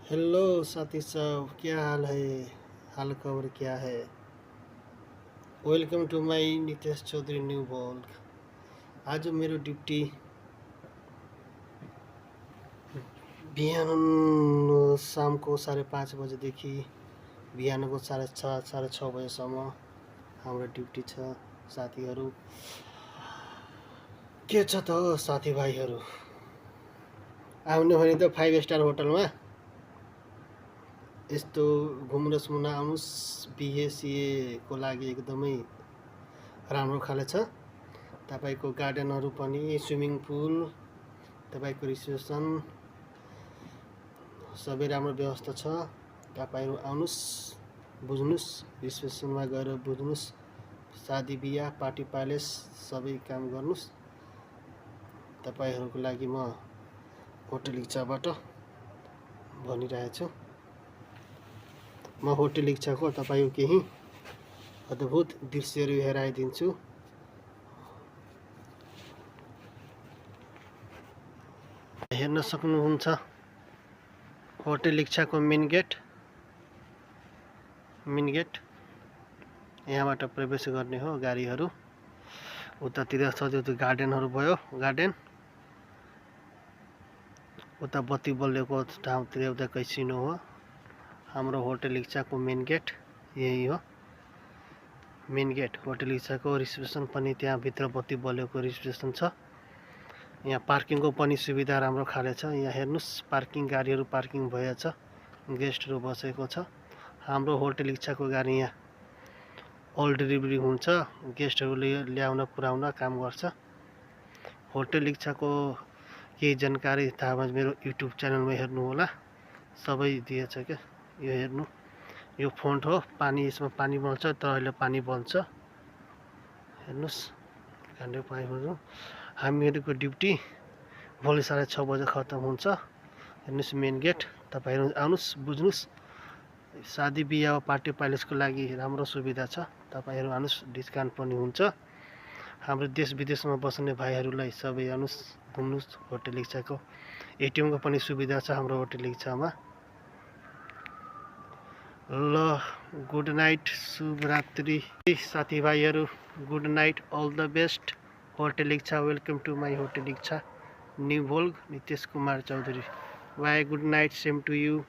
Hello साथी सब, क्या हाल है? हाल खबर क्या है? Welcome to my Nitesh Chaudhary new vlog. आज मेरो ड्युटी बिहान शामको 5:30 बजेदेखि बिहानको 6:30 6:30 बजेसम्म हाम्रो ड्युटी छ। साथीहरू के छ त साथीभाइहरू, आउने भने त 5 स्टार होटलमा यस्तो घुम्न सुम्न आउनुहोस्। बिहेसिएको लागि एकदमै राम्रो खाले छ। तपाईको गार्डनहरू पनि, स्विमिङ पुल, तपाईको रिसेप्सन सबै राम्रो व्यवस्था छ। तपाईहरु आउनुहोस्, बुझ्नुहोस्, रिसेप्सनमा गएर बुझ्नुहोस्। शादी बिहा पार्टी प्यालेस सबै काम गर्नुहोस्। तपाईहरुको लागि म होटल इच्छाबाट भनिरहेको छु। म होटल इच्छाको तपाईको केही अद्भुत दृश्यहरू हेराइदिन्छु। हेर्न सक्नुहुन्छ होटल इच्छाको मेन गेट। यहाँबाट प्रवेश गर्ने हो गाडीहरू। उतातिर छ त्यो गार्डनहरू भयो, गार्डन उता बत्ती बलेको ठाउँतिर उता कैसिनो हो। हाम्रो होटल इच्छाको मेन गेट यही हो। मेन गेट होटल इच्छाको। रिसेप्सन पनि त्यहाँ भित्र बत्ती बलेको रिसेप्सन छ। यहाँ पार्किङको पनि सुविधा राम्रो खाले छ। यहाँ हेर्नुस्, पार्किङ गाडीहरू पार्किङ भएछ, गेस्टहरू बसेको छ। हाम्रो होटल इच्छाको गाडी यहाँ होल डेलिभरी हुन्छ। गेस्टहरूले ल्याउन पुर्याउन काम गर्छ। होटल इच्छाको केही जानकारी थाहा भयो मेरो युट्युब च्यानलमा हेर्नु होला, सबै दिएछ क्या। यो हेर्नु, यो फोन्ट हो, पानी यसमा पानी बल्छ, तर अहिले पानी बल्छ। हेर्नुस्, खाने पाइहरू। हामीहरूको ड्युटी भोलि 6:30 बजे खत्तम हुन्छ। हेर्नुस् मेन गेट। तपाईहरु आउनुस्, बुझ्नुस्। शादी बिहा पार्टी प्यालेसको लागि राम्रो सुविधा छ। तपाईहरु आउनुस्, डिस्काउन्ट पनि हुन्छ। हाम्रो देश विदेशमा बस्ने भाइहरूलाई सबै आउनुस्, घुम्नुस्। होटल इच्छाको एटिएम को पनि सुविधा छ हाम्रो होटल इच्छामा। ल, गुड नाइट, शुभरात्रि साथीभाइहरू। Good night, all the best. Hotel Ichchha, welcome to my hotel Ichchha new vlog, Nitesh Kumar Chaudhary. Bye, good night, same to you.